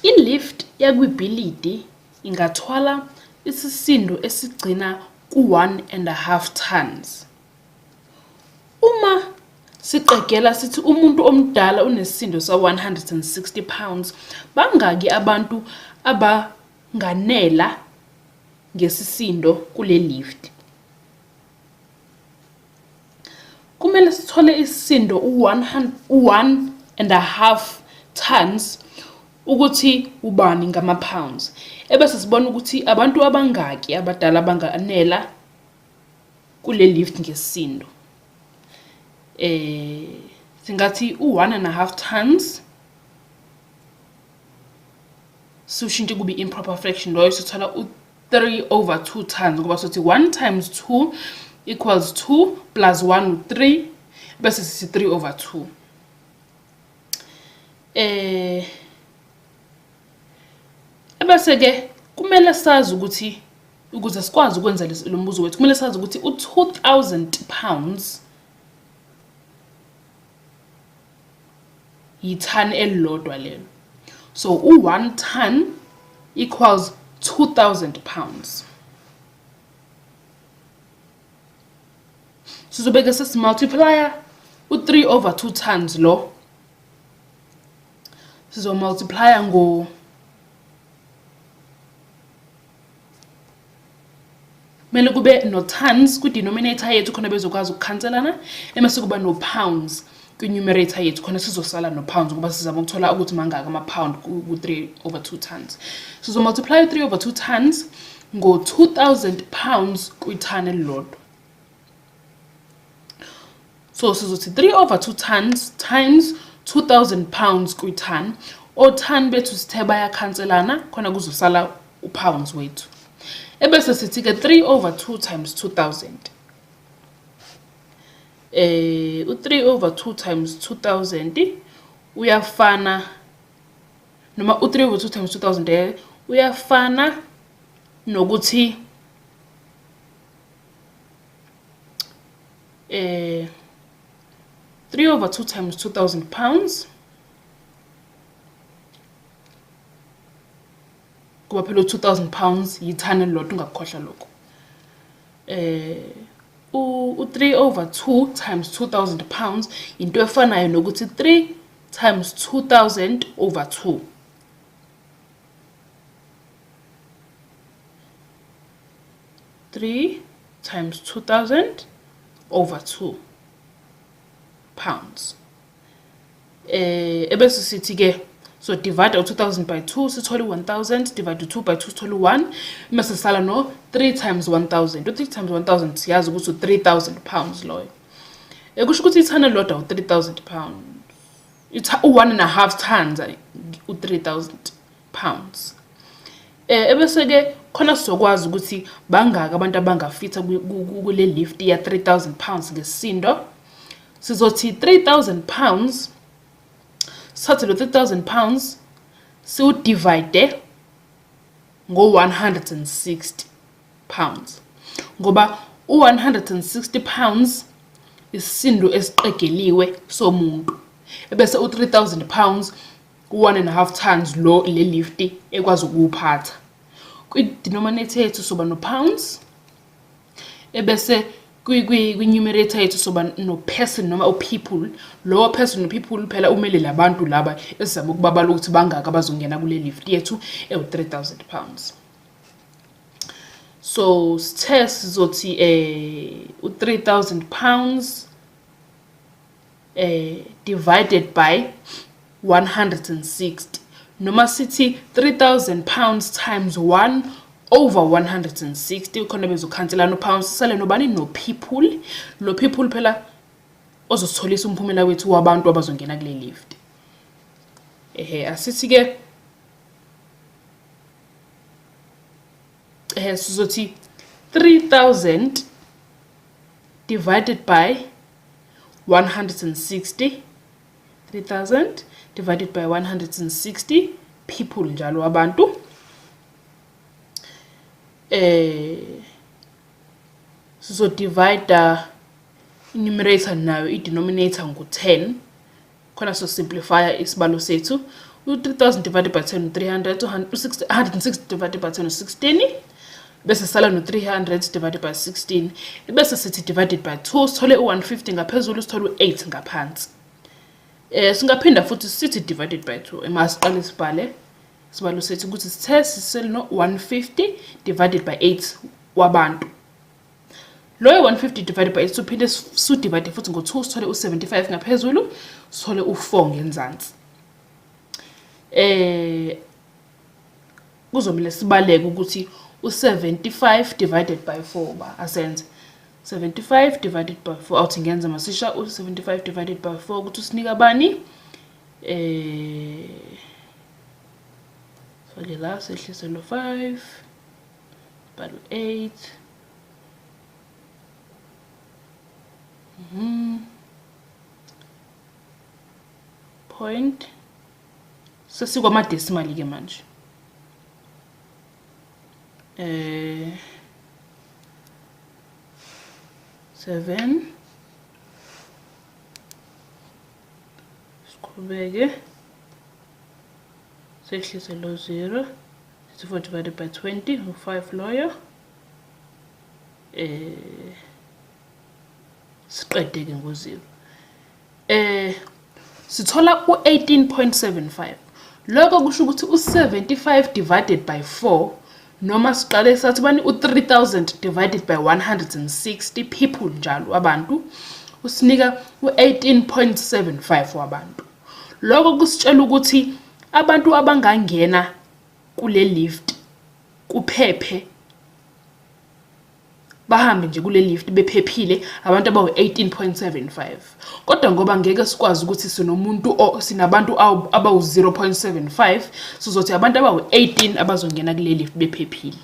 I-lift yakwibhilidi ingathwala isisindo esigcina ku-1.5 tons. Uma siqagela sithi umuntu omdala unesisindo sa-160 pounds, bangaki abantu abanganela ngesisindo kule lift? Kumele sithole isisindo u-1.5 tons ukuthi ubani ngama-pounds. Ebese sibona ukuthi abantu abangaki abadala abanganela kule lift ngesisindo. Singathi u-1.5 tons siwushintshe kube improper fraction loyo, sithola u-3 over 2 tons, ngoba sothi 1 times 2 equals 2 plus 1 u-3, bese sithi 3 over 2. Ebese ke kumele sazi ukuthi ukuze sikwazi ukwenza lo mbuzo wethu, kumele sazi ukuthi u-2000 pounds yithani elilodwa lelo. So u-1 ton equals 2000 pounds. Sizobeke sesimultiplya u-3 over 2 tons lo, sizomultiplya ngo kumele kube no-tons kwi-denominator yethu khona bezokwazi ukukhanselana, emase kuba no-pounds kwi-numerator yethu khona sizosala no-pounds, ngoba sizama ukuthola ukuthi mangaki ama-pound ku-3 over 2 tons. Sizomultiply u-3 over 2 tons ngo-2000 pounds kwithani elilodwa. So sizothi 3 over 2 tons times 2000 pounds kwi-ton. O-ton bethu sithe bayakhanselana, khona kuzosala u-pounds wethu. Ebese sithi-ke 3 over 2 times 2000. U-3 over 2 times 2000 uyafana, noma u-3 over 2 times 2000 uyafana nokuthi 3 over 2 times 2000 pounds, kuba phela u-2000 pounds yithani elilodwa, ungakukhohlwa lokho. U-3 over 2 times 2000 pounds into efanayo nokuthi 3 times 2000 over 2. 3 times 2000 over 2 pounds. Ebese sithi ke so divide u-2000 by 2, sithole u-1000, divide u-2 by 2, sithole u-1, mase sala no 3 times 1000. U-3 times 1000 siyazi ukuthi u-3000 pounds loyo. Kusho ukuthi ithani elilodwa u-3000 pounds, u-1.5 tons u-3000 pounds. Ebese ke khona sizokwazi ukuthi bangaki abantu abangafitha kule lift ya 3000 pounds ngesisindo. Sizothi 3000 pounds, sithathe lo 3000 pounds siwudivide ngo-160 pounds, ngoba u-160 pounds isisindo esiqegeliwe somuntu, ebese u-3000 pounds ku-1.5 tons lo le lift ekwazi ukuwuphatha. Kwi-denominator yethu soba no-pounds, ebese kwi-numerator yethu soba no-person noma u-people. Lowo person no-people phela umele labantu laba esizama ukubabala ukuthi bangaki abazongena kule lift yethu ewu-3000 pounds. So sithe sizothi u-3000 pounds divided by 160, noma sithi 3000 pounds times 1 over 160, khona bezokhanselana upounds, sisale nobani? No-people. Lo people phela ozositholisa umphumela wethu wabantu abazongena kule lift. Ehe, asithi ke sizothi 3000 divided by 160, 3000 divided by 160 people njalo abantu. Sizo divide i-numerator nayo i-denominator ngo-10, khona so simplify isibalo sethu. U-3000 divided by 10 u-300, 160 divided by 10 u-16, bese sala no-300 divided by 16, bese sithi divided by 2, sithole u-150 ngaphezulu, sithole u-8 ngaphansi. Singaphinda futhi sithi divided by 2. Ema siqale sibhale sibalo sethu ukuthi sithe sisele no-150 divided by 8 wabantu. Loyo 150 divided by 8 siphinde su-divide futhi ngo-2, sithole u-75 ngaphezulu, sithole u-4 ngenzansi. Kuzomele sibaleke ukuthi u-75 divided by 4 ba asenze 75 divided by 4. Awuthi ngenza masisha u-75 divided by 4 ukuthi usinika bani. Fake la, sehlise lo 5, balo 8. Point. Sesikwama-decimal ke manje. 7, siqhubeke sehlise lo 0, 64 divided by 20 u-5 loyo. Siqede ke ngo-0. Sithola u-18.75. Lokho kusho ukuthi u-75 divided by 4, noma siqale sathi bani u-3000 divided by 160 people njalo abantu, usinika u-18.75 wabantu. Lokho kusitshela ukuthi abantu abangangena kule lift kuphephe, bahambe nje kule lift bephephile, abantu abawu-18.75. Kodwa ngoba ngeke sikwazi ukuthi sinomuntu sinabantu abawu-0.75, sizothi abantu abawu-18 abazongena kule lift bephephile.